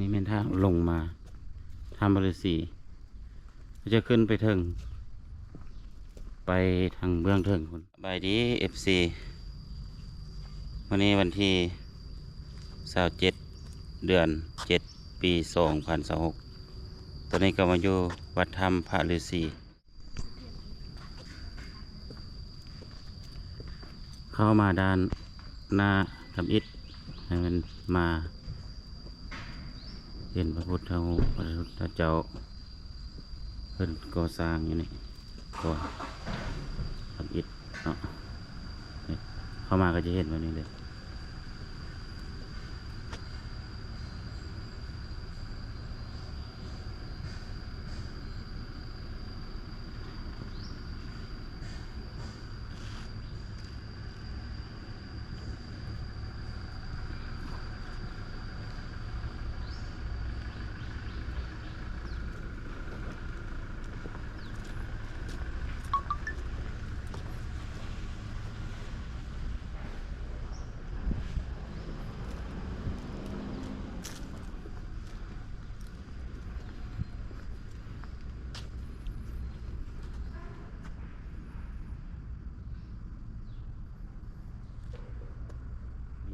ນີ້ແມ່ນທາງລົງມາຖ້ຳພະລືສີ ກໍຈະຂຶ້ນໄປເທິງ ໄປທາງເບື້ອງເທິງພຸ້ນ. ສະບາຍດີ ເອັຟຊີ ມື້ນີ້ວັນທີຊາວເຈັດ ເດືອນເຈັດ ປີສອງພັນຊາວຫົກ ຕອນນີ້ກໍມາຢູ່ວັດຖ້ຳພະລືສີ. ເຂົ້າມາດ້ານໜ້າທຳອິດ ໃຫ້ມັນມາເຫັນພະພຸດທະຮູບ ພະພຸດທະເຈົ້າ ເພິ່ນກໍ່ສ້າງຢູ່ນີ້ ກ່ອນທຳອິດເນາະ. ເຂົ້າມາກໍຈະເຫັນແບບນີ້ເລີຍ.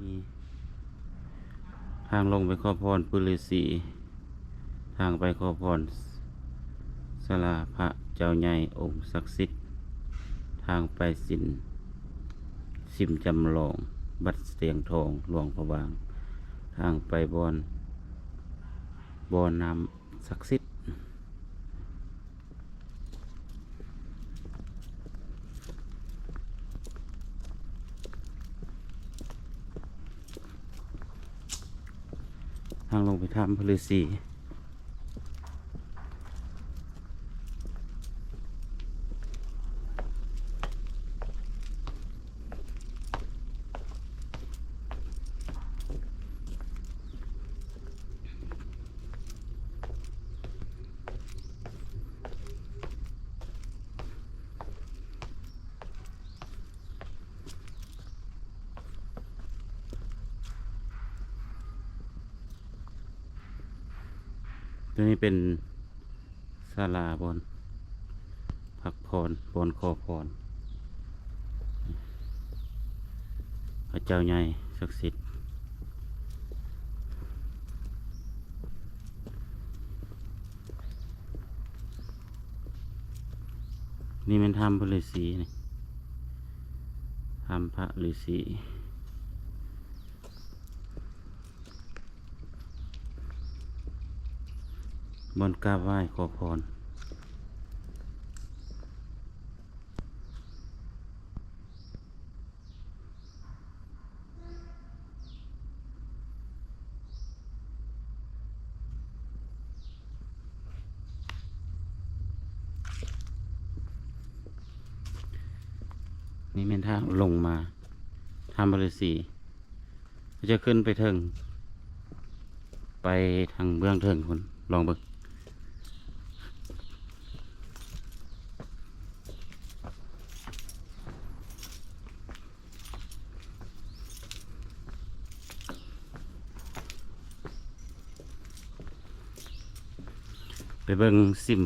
ມີທາງລົງໄປຂໍພອນປູ່ລືສີ, ທາງໄປຂໍພອນສາລາພະເຈົ້າໃຫຍ່ອົງສັກສິດ, ທາງໄປສິມ ສິມຈຳລອງວັດຊຽງທອງຫຼວງພະບາງ, ທາງໄປບ່ອນ ບໍ່ນ້ຳສັກສິດ. ທາງລົງໄປຖ້ຳພະລືສີ. ຕົວນີ້ເປັນສາລາບ່ອນພັກຜ່ອນ ບ່ອນຂໍພອນພະເຈົ້າໃຫຍ່ສັກສິດ. ນີ້ແມ່ນຖ້ຳພະລືສີນີ້ ຖ້ຳພະລືສີ ບ່ອນກາບໄຫວ້ຂໍພອນ. ນີ້ແມ່ນທາງລົງມາຖ້ຳພະລືສີ ກໍຈະຂຶ້ນໄປເທິງ ໄປທາງເບື້ອງເທິງພຸ້ນ ລອງເບິ່ງ. ໄປເບິ່ງສິມ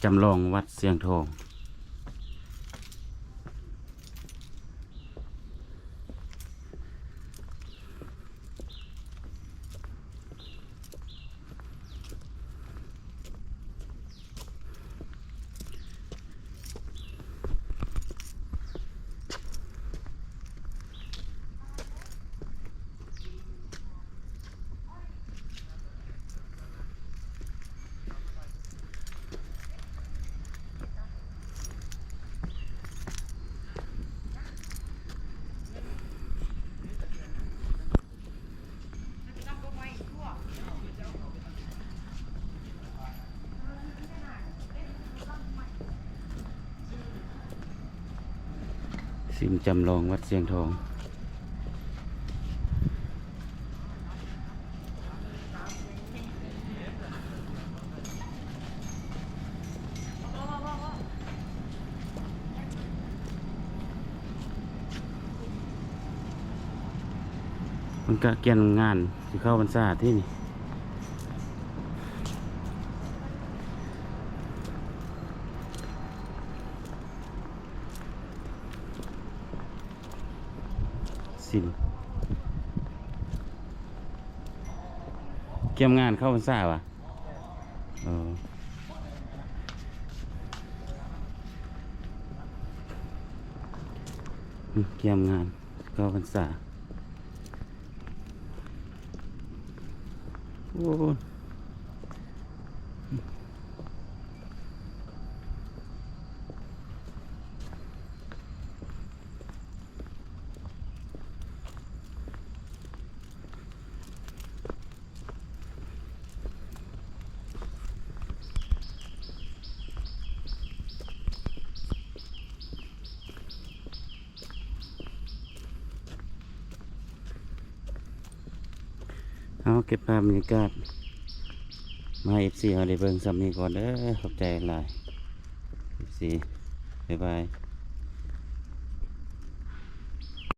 ຈຳລອງວັດຊຽງທອງ. ສິມຈຳລອງວັດຊຽງທອງ. ມັນກະກຽມງານຊິເຂົ້າພັນສາຕິນີ້. ສິນ ກຽມງານເຂົ້າພັນສາຫວາ? ເອີ ກຽມງານເຂົ້າພັນສາ. ໂອ້ ເຮົາເກັບພາບບັນຍາກາດມາໃຫ້ເອັຟຊີເຮົາໄດ້ເບິ່ງສ່ຳນີ້ກ່ອນເດີ. ຂອບໃຈຫຼາຍ ເອັຟຊີ ບາຍບາຍ.